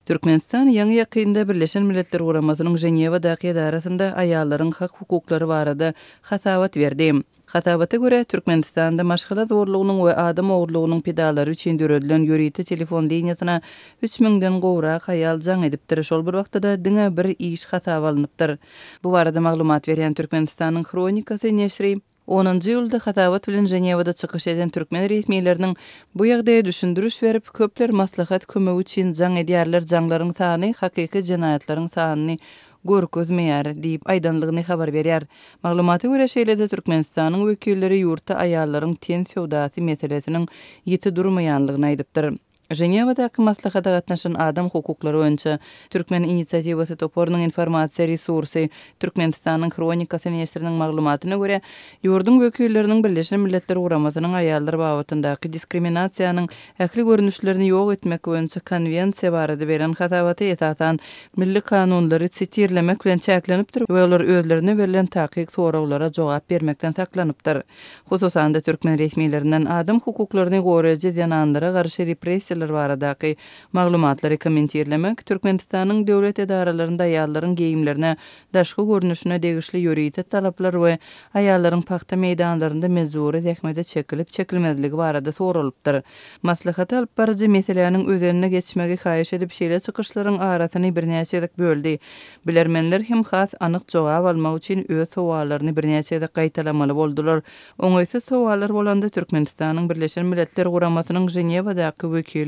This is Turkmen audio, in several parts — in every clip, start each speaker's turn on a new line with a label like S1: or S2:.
S1: Türkmenistan ýaňy-ýakynda Birleşen Milletler Guramasynyň Ženewadaky edarasynda aýallaryň hak-hukuklary barada hasabat berdi. Hasabata görä, Türkmenistanda maşgala zorlugynyň we adam ogurlygynyň pidalary üçin döredilen ýörite telefon liniýasyna üç müňden gowrak aýal jaň edipdir, şol bir wagtda-da diňe bir iş hasaba alnypdyr. Bu barada maglumat berýän Türkmenistanyň Hronikasy neşiri Onunjy iýulda hasabat bilen Ženewada çykyş eden türkmen resmileriniň bu ýagdaýa düşündiriş berip, köpler maslahat kömegi üçin jaň edýärler, jaňlaryň sany hakyky jenaýatlaryň sanyny görkezmeýär diýip aýdanlygyny habar berýär. Maglumata görä, şeýle-de Türkmenistanyň wekilleri ýurtda aýallaryň ten söwdasy meselesiniň ýiti durmaýanlygyny aýdypdyr. Ženewadaky maslahata gatnaşan adam hukuklary boýunça Türkmen inisiatiwasy toparynyň informasiýa resursy Türkmenistanyň Hronikasy neşiriniň maglumatyna görä, ýurduň wekilleriniň Birleşen Milletler Guramasynyň aýallar babatyndaky diskriminasiýanyň ähli görnüşlerini ýok etmek boýunça Konwensiýa barada beren hasabaty esasan milli kanunlary sitirlemek bilen çäklenipdir we olar özlerine berlen takyk soraglara jogap bermekden saklanypdyr. Hususan-da, türkmen resmilerinden adam hukuklaryny goraýjy zenanlara garşy repressiýalar baradaky maglumatlary kommentirlemek, Türkmenistanyň döwlet edaralarynda aýallaryň geýimlerine, daşky görnüşine degişli ýörite talaplar we aýallaryň pagta meýdanlarynda mejbury zähmete çekilip-çekilmezligi barada soralypdyr. Maslahaty alyp baryjy meseläniň özenine geçmegi haýyş edip, şeýle çykyşlaryň arasyny birnäçe gezek böldi. Bilermenler hem has anyk jogap almak üçin öz sowallaryny birnäçe gezek gaýtalamaly boldular. Oňaýsyz sowallar bolanda Türkmenistanyň Birleşen Milletler Guramasynyň Ženewadaky wekili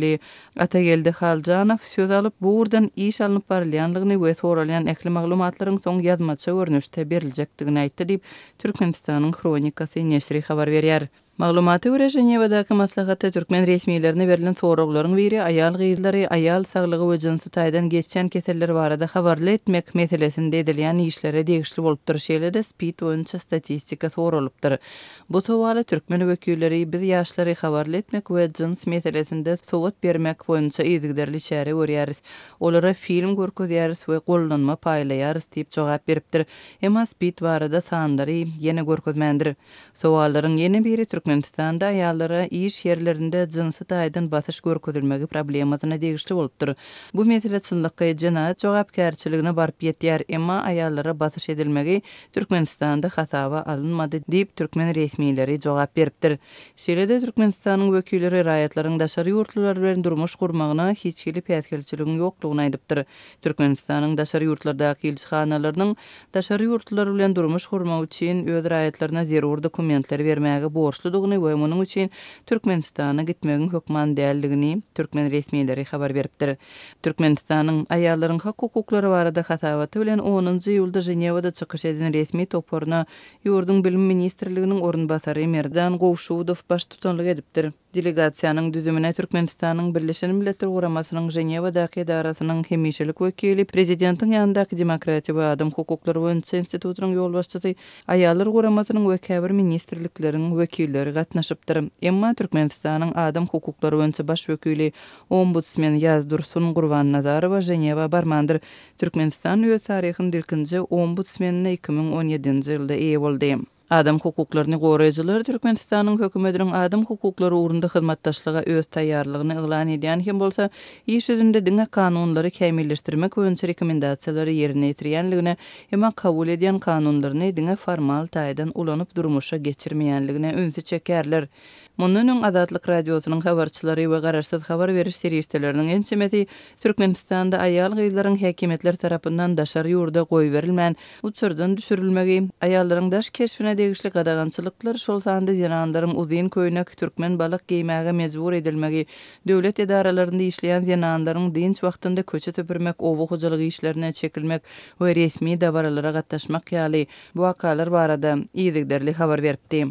S1: Atageldi Haljanow söz alyp, bu ugurdan iş alnyp barylýandygyny we soralýan ähli maglumatlaryň soň ýazmaça görnüşde beriljekdigini aýtdy diýip, Türkmenistanyň Hronikasy neşiri habar berýär. Maglumata görä, Ženewadaky maslahatda türkmen resmilerine berlen soraglaryň biri aýal-gyzlary aýal saglygy we jynsy taýdan geçýän keseller barada habarly etmek meselesinde edilýän işlere degişli bolupdyr, şeýle-de SPID boýunça statistika soralypdyr. Bu sowala türkmen wekilleri biz ýaşlary habarly etmek we jyns meselesinde sowat bermek boýunça yzygiderli çäre görýäris, olara film görkezýäris we gollanma paýlaýarys diýip jogap beripdir, emma SPID barada sanlary ýene görkezmändir. Sowallaryň ýene biri Türkmenistanda aýallara iş ýerlerinde jynsy taýdan basyş görkezilmegi problemasyna degişli bolupdyr. Bu mesele çynlakaý jenaýat jogapkärçiligine baryp ýetýär, emma aýallara basyş edilmegi Türkmenistanda hasaba alynmady diýip, türkmen resmileri jogap beripdir. Şeýle-de Türkmenistanyň wekilleri raýatlaryň daşary ýurtlular bilen durmuş gurmagyna hiç hili päsgelçiligiň ýoklugyny aýdypdyr. Türkmenistanyň daşary ýurtlardaky ilçihanalarynyň daşary ýurtlular bilen durmuş gurmak üçin öz raýatlaryna zerur dokumentleri bermäge borçludygyny we munuň üçin Türkmenistana gitmegiň hökman däldigini türkmen resmileri habar beripdir. Türkmenistanyň aýallaryň hak-hukuklary barada hasabaty bilen onunjy iýulda Ženewada çykyş eden resmi toparyna ýurduň Bilim ministrliginiň orunbasary Merdan Gowşudow baştutanlyk edipdir. Delegasiýanyň düzümine Türkmenistanyň Birleşen Milletler Guramasynyň Ženewadaky edarasynyň hemişelik wekili, Prezidentiň ýanyndaky Demokratiýa we adam hukuklary boýunça institutynyň ýolbaşçysy, Aýallar guramasynyň we käbir ministrlikleriň wekilleri gatnaşypdyr. Emma Türkmenistanyň adam hukuklary boýunça baş wekili, ombudsmen Ýazdursun Gurbannazarowa Ženewa barmandyr. Türkmenistan öz taryhynda ilkinji ombudsmenine 2017-nji ýylda eýe boldy. Adam hukuklaryny goraýjylar Türkmenistanyň hökümetiniň adam hukuklary ugrunda hyzmatdaşlyga öz taýýarlygyny yglan edýän hem bolsa, iş ýüzünde diňe kanunlary kämilleşdirmek boýunça rekomendasiýalary ýerine ýetirýänligine, emma kabul edýän kanunlaryny diňe formal taýdan ulanyp durmuşa geçirmeýänligine ünsi çekýärler. Mundan öň Azatlyk Radiosynyň habarçylary we garaşsyz habar beriş serişdeleriniň ençemesi Türkmenistanda aýal-gyzlaryň häkimiýetler tarapyndan daşary ýurda goýberilmän, uçardan düşürilmegi, aýallaryň daş keşbine degişli gadagançylyklar, şol sanda zenanlaryň uzyn köýnek, türkmen balak geýmäge mejbur edilmegi, döwlet edaralarynda işleýän zenanlaryň dynç wagtynda köçe süpürmek, oba hojalyk işlerine çekilmek we resmi dabaralara gatnaşmak ýaly wakalar barada yzygiderli habar beripdi.